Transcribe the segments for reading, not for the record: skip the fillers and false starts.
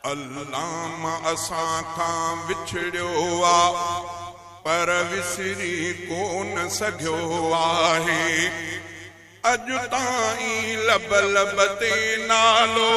علامه اسان کان وڇڙيو آ پر وسري ڪونه سگهيو آهي. اڄ تائين لب لب تي نالو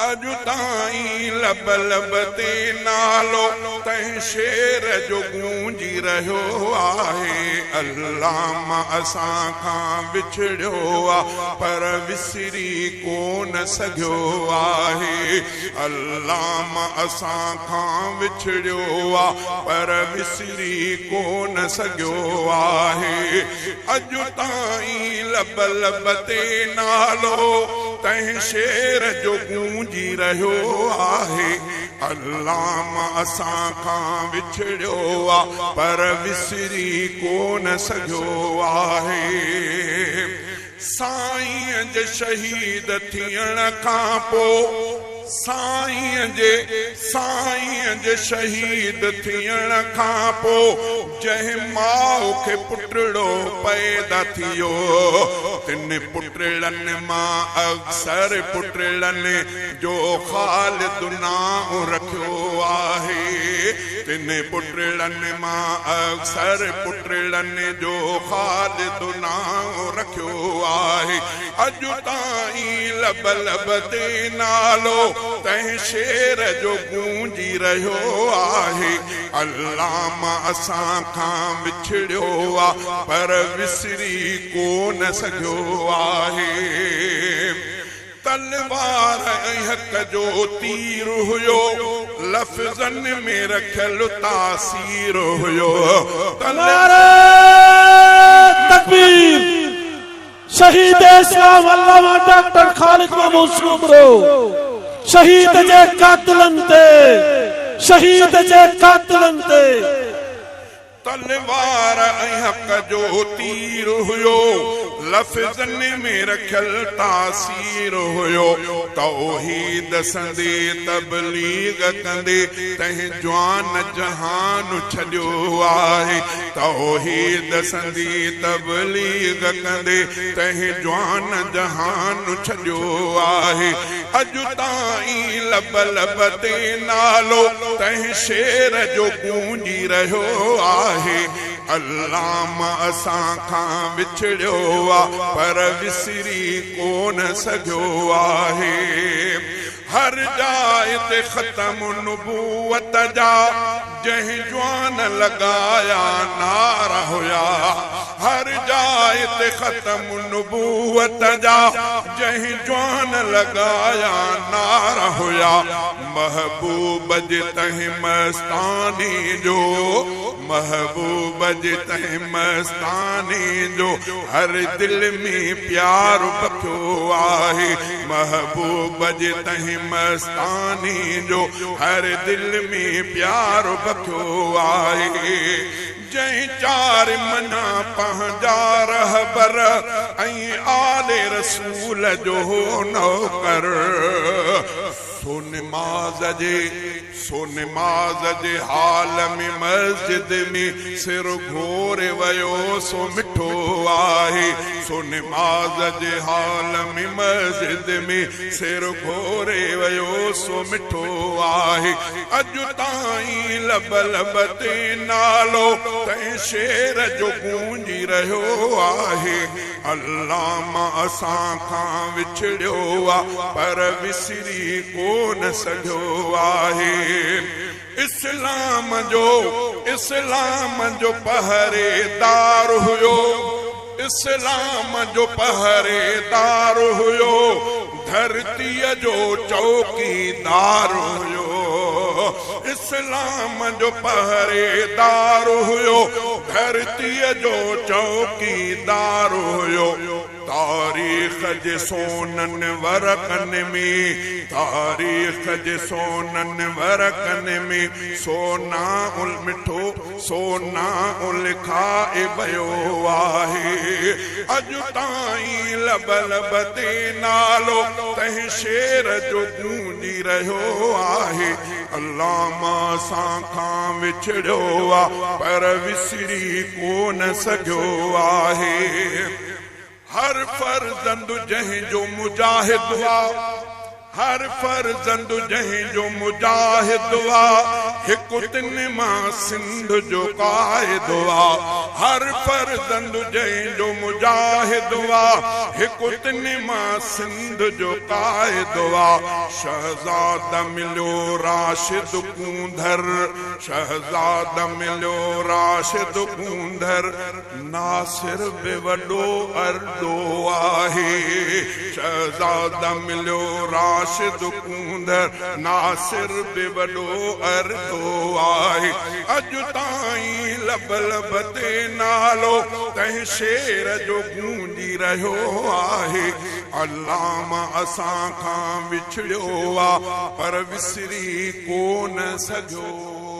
اڄ تائين لب لب تي نالو تنهن شعر جو گونجي رهيو آهي. علامه اسان کان وڇڙيو آ پر وسري ڪونه سگهيو آهي. علامه اسان کان وڇڙيو آ پر وسري ڪونه سگهيو آهي. اڄ تائين لب لب تي نالو تنهن شعر جو گونجي رهيو آهي. علامه اسان کان وڇڙيو آ پر وسري ڪونه سگهيو آهي. سائينء جي شهيد ٿيڻ کان پو سائينء جي سائينء جي شهيد ٿيڻ کان پو جنهن ماء کي پٽڙو پيدا ٿيو تن پٽڙن مان اڪثر پٽڙن جو خالد نانء رکيو آهي تن پٽڙن مان اڪثر پٽڙن جو خالد نانء رکيو آهي. اڄ تائين لب لب تي نالو تنهن شعر جو گونجي رهيو آهي. علامه اسان کان وڇڙيو آ پر وسري ڪو نه سگهيو آهي. تلوار ۽ حق جو تير هيو، لفظن ۾ رکيل تاثير هيو. نعري تڪبير شهيد اسلام علامه ڊاڪٽر خالد محمود سومرو شهيد جي قاتلن تي شهيد جي قاتلن تي. تلوار ۽ حق جو تير هيو، لفظن ۾ رکيل تاثير هيو، توحيد سندي تبليغ ڪندي تنهن جوان جهان ڇڏيو آهي، توحيد سندي تبليغ ڪندي تنهن جوان جهان ڇڏيو آهي. اڄ تائين لب لب تي نالو تنهن شعر جو گونجي رهيو آهي. علامه اسان کان وڇڙيو آ پر وسري ڪونه سگهيو آهي. هر جاء تي ختم نبوت جا جنهن جوان لڳايا نعرا هيا. هر جاء تي ختم نبوت جا جنهن جوان لڳايا نعرا هيا. محبوب جي تنهن مستاني جو محبوب جي تنهن مستاني جو هر دل ۾ پيار بکيو آهي. محبوب جي تنهن مستاني جو هر دل ۾ پيار بکيو آهي. جنهن چار منا پنهنجا رهبر ۽ آل رسول جو نوڪر. سو نماز جي سو نماز جي حال ۾ مسجد ۾ سر گهوري ويو سو مٺو آهي. سو نماز جي حال ۾ مسجد ۾ سر گهوري ويو سو مٺو آهي. اڄ تائين لب لب تي نالو تنهن شعر جو گونجي رهيو آهي. علامه اسان کان وڇڙيو آ پر وسري ڪونه سگهيو آهي. اسلام جو اسلام جو پهريدار هيو اسلام جو پهريدار هيو ڌرتيء جو چوڪيدار هيو اسلام جو پهريدار هيو ڌرتيء جو چوڪيدار هيو. تاريخ جي سونن ورقن ۾، تاريخ جي سونن ورقن ۾، سونا مٺو سونا لکائي ويو آهي. اڄ تائين لب لب تي نالو تنهن شعر جو گونجي رهيو آهي. علامه اسان کان وڇڙيو آ پر وسري ڪونه سگهيو آهي. هر فرزند جنهن جو مجاهد آ. هر فرزند جنهن جو مجاهد آ، هڪ تن مان سنڌ جو قائد آ. هر فرزند جنهن جو مجاهد آ، هڪ تن مان سنڌ جو قائد آ. شهزاده مليو راشد ڪونڌر، شهزاده مليو راشد ڪونڌر. ناصر به وڏو ارڏو آهي. شهزاده مليو راشد ڪونڌر، ناصر به وڏو ارڏو آهي. اڄ تائين لب لب تي نالو تنهن شير جو گونجي رهيو آهي. علامه اسان کان وڇڙيو آ، پر وسري ڪو نه سگهيو.